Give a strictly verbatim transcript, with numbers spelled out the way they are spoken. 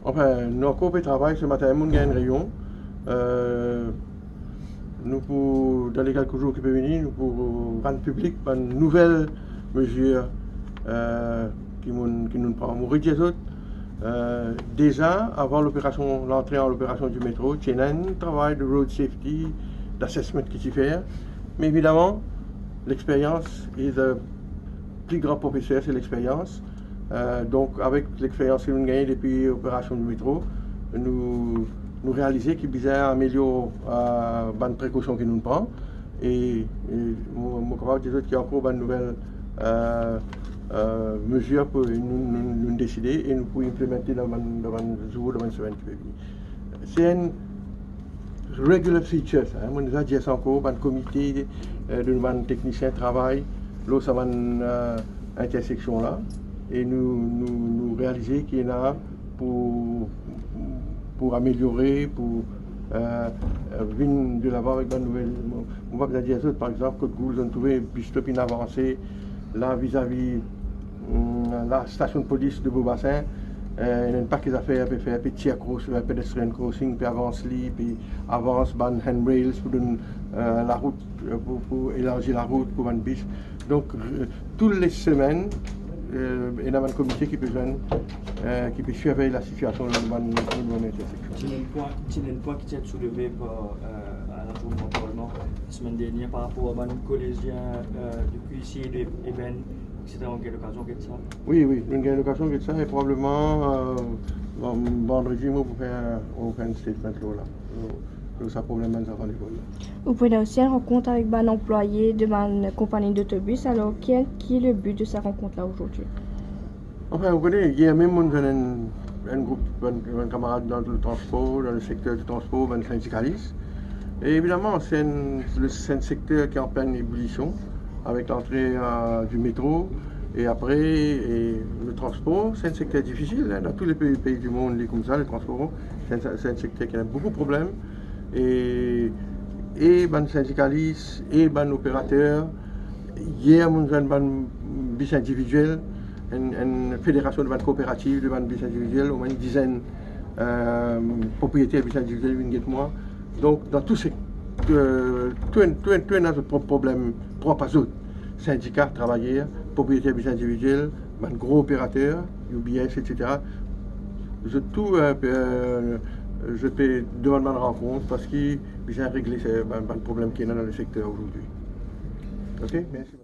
Anfin, nou ankor pe travay, se matin mo'nn gagn enn reynion. Euh, nou pou, dan le kelke zour ki pe vini, nou pou rann piblik bann nouvel mezir, euh, ki mo'nn, ki nou'nn pran. Mo redir zot, euh, deza, avan loperasion, lantre an loperasion di metro, ti ena enn travay de road safety, d'assessment ki ti fer. Me evidaman, lexperyans is a pli gran profeser, se lexperyans. Euh, donk, avek lexperyans ki nou'nn gagne depi operasion di metro, nou, nou realize ki bizin amelior, euh, bann prekosion ki nou'nn pran. E, e mo, mo kapav dir zot ki ankor bann nouvel, euh, euh, mezir pou nou, nou, nou'nn deside e nou pou inplimante dan bann, dan bann zour, dan bann semenn ki pe vini. Se enn regular feature sa, hein. Mo'nn deza dir sa ankor, bann komite, euh, de bann teknisien travay lor sa bann, euh, interseksion la, e nou, nou, nou realize ki ena pou, pou ameliore, pou, euh, vinn delavan avek bann nouvel. Mo, mo pa bizin dir zot, par exanp, kot Goulds zot trouve bis stop inn avanse, la vizavi, hmm, la stasion polis de Beau Bassin, euh, ena enn pake zafer pe fer, pe tir cross, euh, pedestrian crossing, pe avans li, pe avans bann handrails pou donn, euh, larout, euh, pou, pou elarzi larout pou bann bis. Donk, euh, tou le semenn, euh, ena bann komite ki pe zwenn, euh, ki pe sirvey lasitiasion dan bann, dan bann interseksion. Ti ena enn pwin, ti ena enn pwin ki ti ete souleve par, euh, à la Chambre du Parlement la semaine dernière par rapport à bann kolezien, euh, de Cuissier e, e bann, et cetera. Nou'nn gagn lokazion get sa? Wi, wi, nou'nn gagn lokazion get sa e probableman, euh, van-, vandredi, mo pou fer, mo pou fer enn statement lor la, lor, lor sa problem bann zanfan lekol la. Vous prenez aussi une rencontre avec bann anplwaye de bann konpagni d'otobis. Alors, quel, quel est le but de cette rencontre-là aujourd'hui? Anfin, ou kone, yer mem mo'nn zwenn enn, enn group, bann, bann kamarad dan le transpor, dan le sekter di transpor, bann sindikalis. E evidaman, se enn, le, se enn sekter ki an plenn ebulision avek lantre, euh, di metro e apre, e le transpor, se enn sekter difisil, hein, dan tou le pei, pei di mond, li koumsa, le transpor, se enn, se enn sekter ki ena boukou problem. E, e bann sindikalis, e bann operater, yer mo'nn zwenn bann bis individiel, enn, enn federasion de bann kooperativ de bann bis individiel, omwin enn dizenn, euh, propriyeter bis individiel vinn get mwa. Donk, dan tou se, euh, tou enn, tou enn, tou ena zot prop problem prop a zot. Sindika travayer, propriyeter bis individiel, bann gro operater, U B S, et cetera. Zot tou, euh, pe, euh, zot pe demann bann rankont parski bizin regle se, bann, bann problem ki ena dan le sekter azordi. Ok, mersi.